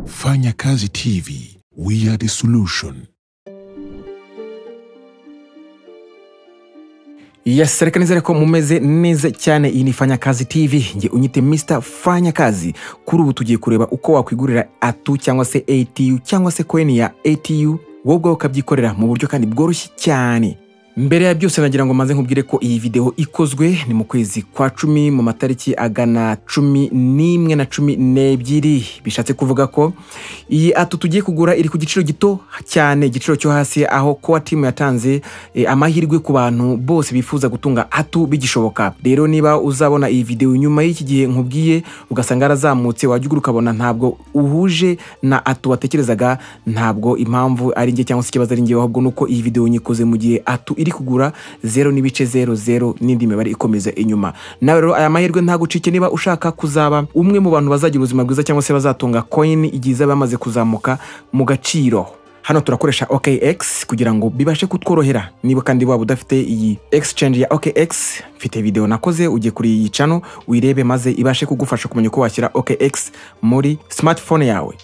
Fanya Kazi TV, we are the solution. Yes, reka nizere ko mumeze neza cyane. Iyi ni Fanya Kazi TV, nge unyite Mr. Fanya Kazi. Kuri ubu tugiye kureba uko wakwigurira ATU cyangwa se ATU cyangwa se coin ya ATU, wowe ubwawe ukabyikorera mu buryo kandi bworoshye cyane. Mbere ya byose nagira ngo maze nkubwire ko iyi video ikozwe ni mu kwezi kwa 10 mu matariki agana 11 na 12, bishatse kuvuga ko iyi ATU tugiye kugura iri ku giciro gito cyane, igiciro cyo hasi, aho Core Team yatanze amahirwe ku bantu bose bifuza gutunga ATU bigishoboka. Rero niba uzabona iyi video nyuma y'iki gihe nkubwiye ugasanga yarazamutse, wajya ugura ukabona ntabwo uhuje na ATU watekerezaga, ntabwo impamvu ari njye cyangwa se ikibazo ari njye, ahubwo nuko iyi video nyikoze mu gihe ATU iri kugura 0.00 n'indi mibare ikomeza inyuma. Nawe rero aya mahirwe ntagucike niba ushaka kuzaba umwe mu bantu bazagira ubuzima bwiza cyangwa se bazatunga coin igize bamaze kuzamuka mu gaciro. Hano turakoresha OKX kugira ngo bibashe kutworohera. Niba kandi waba udafite iyi exchange ya OKX, mfite video nakoze, ujye kuri iyi channel uyirebe maze ibashe kugufasha kumenya uko washyira OKX muri smartphone yawe.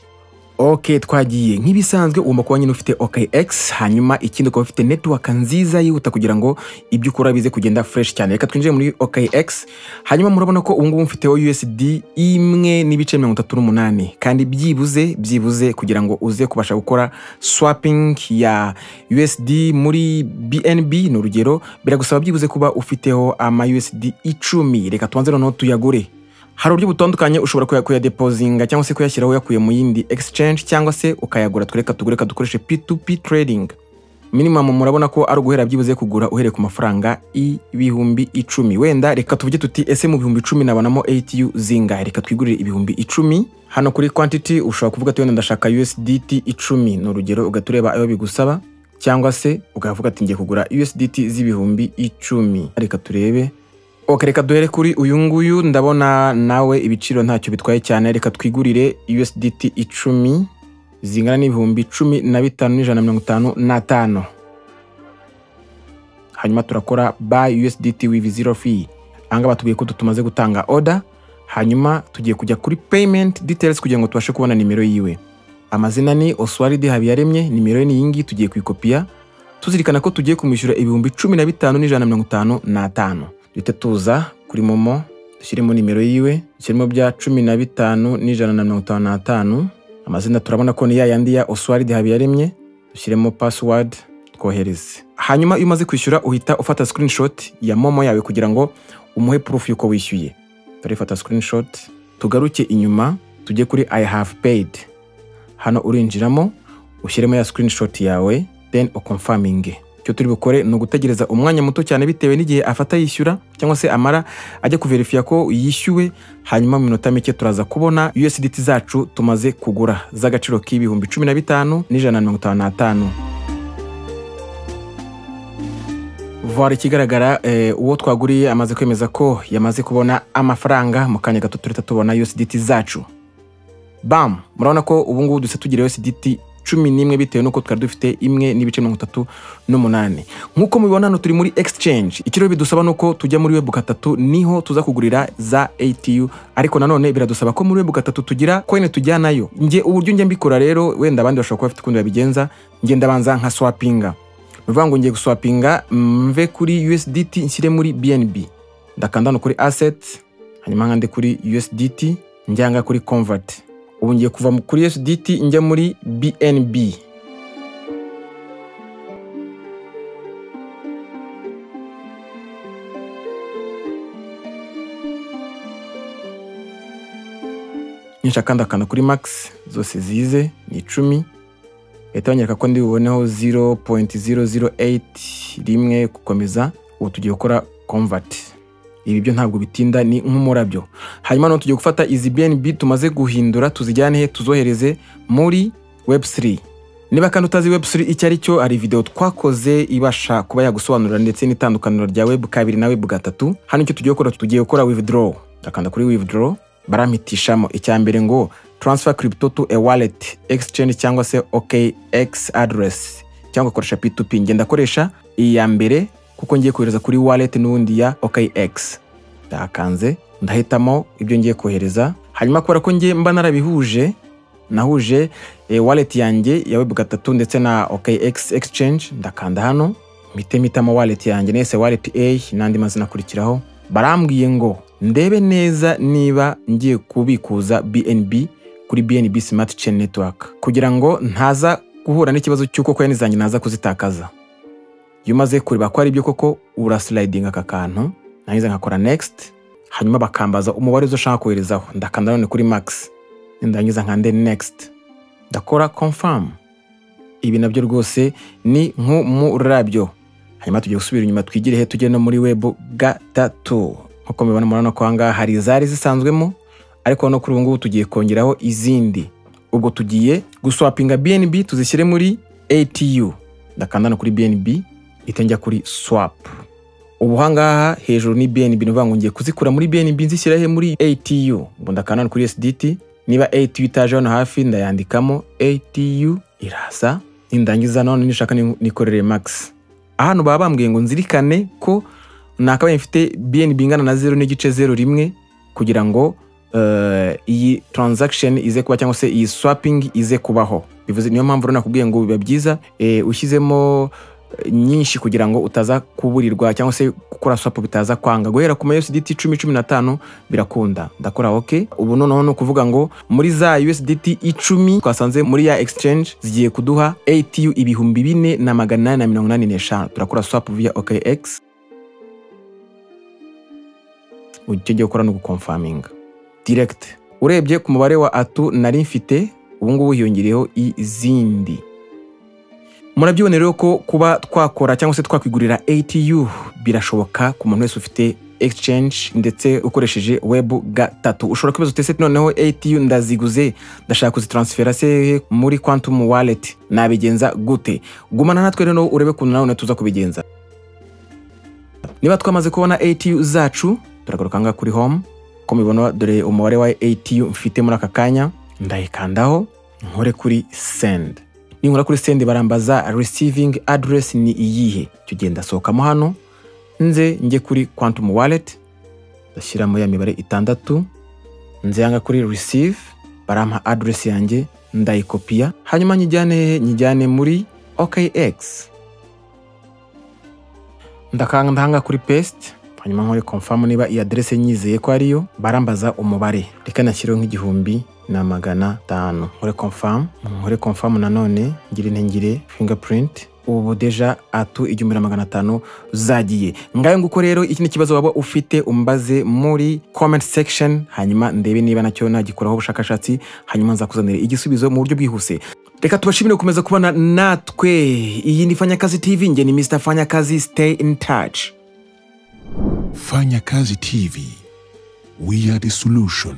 Ok, twagiye nk'ibisanzwe. Ugomba kuba nyine ufite OKX, hanyuma ikindi ukaba ufite network nziza yihuta kugira ngo ibyo ukora bize kugenda fresh cyane. Reka twinjire muri OKX, hanyuma murabona ko ubu ngubu mfiteho USD 1.38, kandi byibuze kugira ngo uze kubasha gukora swapping ya USD muri BNB ni urugero, biragusaba byibuze kuba ufiteho ama USD 10. Reka tubanze noneho tuyagure. Hari uburyo butandukanye ushobora kuyadepozinga cyangwa se kuyashyiraho uyakuye mu yindi exchange cyangwa se ukayagura. Twereka tugure, dukoreshe P2P trading. Minimum murabona ko ari uguhera byibuze kugura uhereye ku mafaranga 10,000. Wenda reka tuvuge tuti ese mu 10,000 nabonamo ATU zingahe? Reka twigurire 10,000. Hano kuri quantity ushobora kuvuga ati wenda ndashaka USDT 10, ni urugero, ugatureba ayo bigusaba, cyangwa se ukavuga ati ngiye kugura USDT 10,000. Reka turebe. Ok, reka duhere kuri uyu nguyu, ndabona nawe ibiciro ntacyo bitwaye cyane. Reka twigurire USDT 10 zingana n'15,155. Hanyuma turakora buy USDT with zero fee. Aha batubwiye ko tumaze gutanga order, hanyuma tugiye kujya kuri payment details kugira ngo tubashe kubona nimero yiwe. Amazina ni Oswald Habiyaremye, nimero ye ni iyi ngiyi, tugiye kuyikopiya tuzirikana ko tugiye kumwishyura 15,155. Duhite tuza kuri Momo, dushyiremo nimero yiwe, dushyiremo bya 15,155. Amazina turabona ko ni ya yandi ya Oswald Habiyaremye, dushyiremo password, twohereze. Hanyuma iyo umaze kwishyura uhita ufata screenshot ya Momo yawe kugira ngo umuhe proof yuko wishyuye. Turifata screenshot, tugaruke inyuma tujye kuri I have paid. Hano urinjiramo ushyiremo ya screenshot yawe, then uconfirming. Icyo turi bukore ni ugutegereza umwanya muto cyane bitewe n'igihe afata yishyura cyangwa se amara ajya kuverifiya ko yishyuwe, hanyuma mu minota mike turaza kubona USDT zacu tumaze kugura z'agaciro k'15,155. Voila, ikigaragara uwo twaguriye amaze kwemeza ko yamaze kubona amafaranga. Mu kanya gato turita tubona USDT zacu. Bam, murabona ko ubu ngubu dusa tugira USDT 11 bitewe nuko twari dufite 1.38. Nkuko mubibona hano turi muri exchange. Ikiro bidusaba nuko tujya muri web 3 niho tuza kugurira za ATU, ariko nanone biradusaba ko muri web 3 tugira coin tujyanayo. Nge uburyo njye mbikora rero, wenda abandi bashobora kuba bafite ukundi babigenza, nge ndabanza nka swapinga. Bivuga ngo ngiye guswapinga mve kuri USDT nshyire muri BNB. Ndakanda hano kuri asset, hanyuma nkande kuri USDT, njyanga kuri convert. Ubu ngiye kuva kuri USDT njya muri BNB. Nisha kanda kuri max zose zize ni 10. Leta banyereka ko ndi buboneho 0.008 rimwe gukomeza. Ubu tugiye gukora convert. Ibi byo ntabwo bitinda, ni nk'umurabyo. Hanyuma no tugiye gufata izi BNB tumaze guhindura tuzijyane he, tuzohereze muri Web3. Niba kandi utazi Web3 icyo ari cyo, hari video twakoze ibasha kuba yagusobanurira ndetse n'itandukaniro rya Web 2 na Web 3. Hano icyo tugiye gukora, tugiye gukora withdraw. Ndakanda kuri withdraw, barampitishamo icya mbere ngo transfer crypto to a wallet exchange cyangwa se OKX address, cyangwa koresha P2P. Ngenda koresha iya mbere kuko ngiye kohereza kuri wallet n'ubundi ya OKX. Ndakanze, ndahitamo ibyo ngiye kohereza. Hanyuma kubera ko ngiye mba narabihuje, Nahuje wallet yanjye ya web 3 ndetse na OKX exchange. Ndakanda hano mpite mpitamo wallet yanjye, nese wallet A n'andi mazina akurikiraho. Barambwiye ngo ndebe neza niba ngiye kubikuza BNB kuri BNB Smart Chain Network kugira ngo ntaza guhura n'ikibazo cy'uko coin zanjye naza kuzitakaza. Iyo umaze kureba ko ari byo koko, uraslidinga aka kantu, nangiza nkakora next, hanyuma bakambaza umubare ushaka koherezaho. Ndakanda none kuri max, ndangiza nkande next, ndakora confirm. Ibi nabyo rwose ni nk'umurabyo. Hanyuma tugiye gusubira inyuma twigire he, tujye no muri web 3. Nkuko mubibona murabona ko ahangaha hari izari zisanzwemo, ariko no kuri ubu ngubu tugiye kongeraho izindi. Ubwo tugiye guswapinga BNB tuzishyire muri ATU. Ndakanda no kuri BNB ite njya kuri swap. Ubu ahangaha hejuru ni BNB, ni ukuvuga ngo ngiye kuzikura muri BNB nzishyira he muri ATU. Ubwo ndakanda no kuri USDT, niba ATU itaje hano hafi ndayandikamo ATU iraza. Nindangiza none nishaka nikorere max. Ahantu baba bambwiye ngo nzirikane ko nakabaye mfite BNB ingana na 0.01 kugira ngo iyi transaction ize kuba, cyangwa se iyi swapping ize kubaho. Bivuze niyo mpamvu rero nakubwiye ngo biba byiza ushyizemo nyinshi kugira ngo utaza kuburirwa cyangwa se gukora swap bitaza kwanga. Guhera ku ma USDT 10, 15 birakunda. Ndakora okay. Ubu noneho ni ukuvuga ngo muri za USDT 10 twasanze muri ya exchange zigiye kuduha ATU 4885. Turakora swap via OKX. Icyo ngiye gukora ni ugukonfaminga direct. Urebye ku mubare wa ATU nari mfite, ubu ngubu hiyongereyeho izindi. Murabyibonera rero ko kuba twakora cyangwa se twakwigurira ATU birashoboka ku muntu wese ufite exchange ndetse ukoresheje web 3. Ushobora kwibaza uti noneho ATU ndaziguze, ndashaka kuzitransfera se muri Quantum Wallet, nabigenza gute? Gumana natwe rero urebe ukuntu nawe tuza kubigenza. Niba twamaze kubona ATU zacu, turagaruka ngaha kuri home. Uko mubibona dore umubare wa ATU mfite muri aka kanya, ndayikandaho nkore kuri send. Ninkora kuri send barambaza receiving address ni iyihe. Icyo gihe ndasohokamo hano nze njye kuri Quantum Wallet, ndashyiramo ya mibare 6, nze yanga kuri receive, barampa address yanjye ndayikopiya, hanyuma nyijyane muri OKX. Ndakanda hanga kuri paste, hanyuma nkore confirm niba iyi address nyizeye ko ariyo. Barambaza umubare, reka nashyireho nk'1500, nkore confirm, nkore confirm nanone ngire ntengire fingerprint. Ubu deja ATU 1500 zagiye. Ngayo nguko rero, iki ni ikibazo waba ufite umbaze muri comment section, hanyuma ndebe niba nacyo nagikoraho ubushakashatsi, hanyuma nzakuzanira igisubizo mu buryo bwihuse. Reka tubashimire gukomeza kubana natwe. Iyi ni Fanyakazi TV, nge ni Mr Fanyakazi. Stay in touch. Fanya Kazi TV. We are the solution.